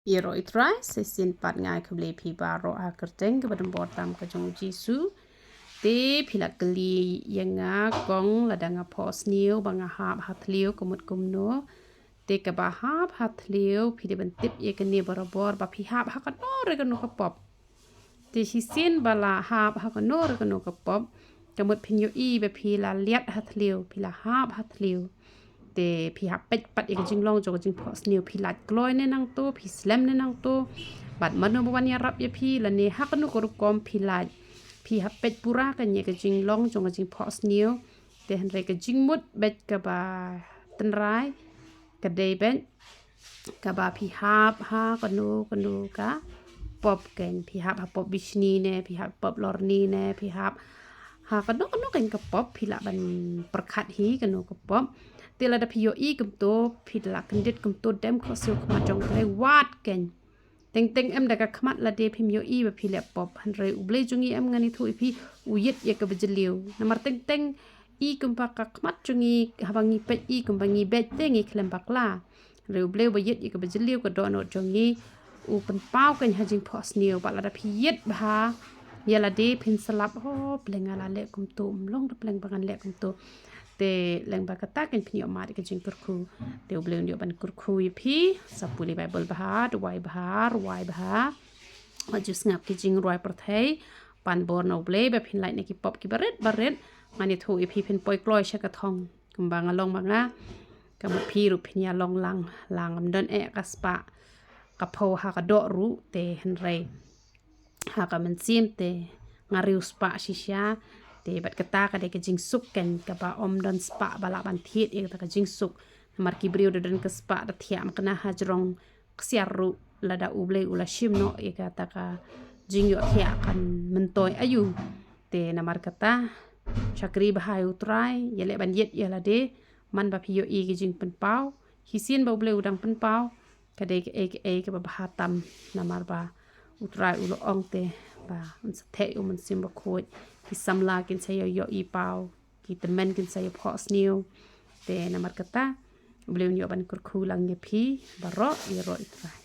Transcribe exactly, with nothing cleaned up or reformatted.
Ïaroh i Trai, sa shisien pat nga ai khublei phi baroh ha ka kyrteng kaba donbor tam ka jong u Jisu. Te phi la kylli ïa nga kong lada nga phoh sniew ba nga hap ha thliew ka mut kumno. Te kaba hap ha thliew phi dei ban tip ïa kane barabor ba phi hap ha kano re kano ka pop. Te shisien ba la hap ha kano re kano ka pop, ka mut phin ïohi ba phi la liat ha thliew, phi la hap ha thliew. Te phi hap peit pat ïa ka jinglong jong ka jingphoh sniew, phi lait kloi ne nangto, phi slem ne nangto. Bad mano ba wan ïarap ïa phi lane ha kano ka rukom phi lait. Phi hap peit pura ka ïa ka jinglong jong ka jingphoh sniew. Te hynrei ka jingmut beit kaba tynrai ka dei beit kaba phi hap ha kano kano ka pop kein, phi hap ha pop bishni ne, phi hap pop lorni ne, phi hap ha kano kano kein ka pop, phi lah ban pyrkhat hi kano ka pop. Te lada phi ïohi kumto, phi la kyndit kumto, dem khohsiew khmat jong u Blei wat kein. Teng teng em da ka khmat lade phim ïohi ba phi leh pop, hynrei u Blei jong ngi em, ngan ïathuh ïa phi, u ïit ïa kaba jylliew. Namar teng teng i kumba ka khmat jong ngi, haba ngi peit i kumba ngi beit te ngi khlem bakla. Hynrei u Blei uba ïit ïa kaba jylliew, ka dohnud jong ngi, u pynpaw kein ha jingphoh sniew. Bad lada phi ïit bha ïa lade, phin slap, oh, pleng nga la leh kumto, ym long da pleng ba ngan leh kumto. Te lyngba kata kein phin ïoh mad ïa ka jingkyrkhu. Te u Blei un ïoh ban kyrkhu ïa phi, sa pule Baibl bha, duwai bha, rwai bha. Wat ju sngap ki jingrwai pyrthei, pan bor na u Blei ba phin lait na ki pop kiba rit ba rit. Ngan ïathuh ïa phi, phin poi kloi sha ka thong. Kumba nga long ma nga, ka mut phi ruh phin ïa long lang, lang ym don eh ka spah ka phew ha ka doh ruh, te hynrei ha ka mynsiem te nga riew spah shisha. Te bad kata ka dei ka jingsuk kein, kaba ym don spah ba lah ban thied ïa kata ka jingsuk. Namar ki briew da don ka spah da thiah makna ha jrong ksiar ruh, lada u Blei u la shim noh ïa kata ka jingïohthiah kan myntoi aïu. Te namar kata, shakri bha ïa u Trai, ïaleh ban ïit ïa lade, man ba phi ïohi ki jingpynpaw, shisien ba u Blei u dang pynpaw, ka dei kaei kaei kaba bha tam, namar ba u Trai u la ong te ba un sa theh ïa u Mynsiem Bakhuid, ki samla kin sa ïoh ïohi paw, ki tymmen kin sa ïoh phoh sniew. Te namar kata, u Blei un ïoh ban kyrkhu lang ïa phi baroh. Ïaroh i Trai.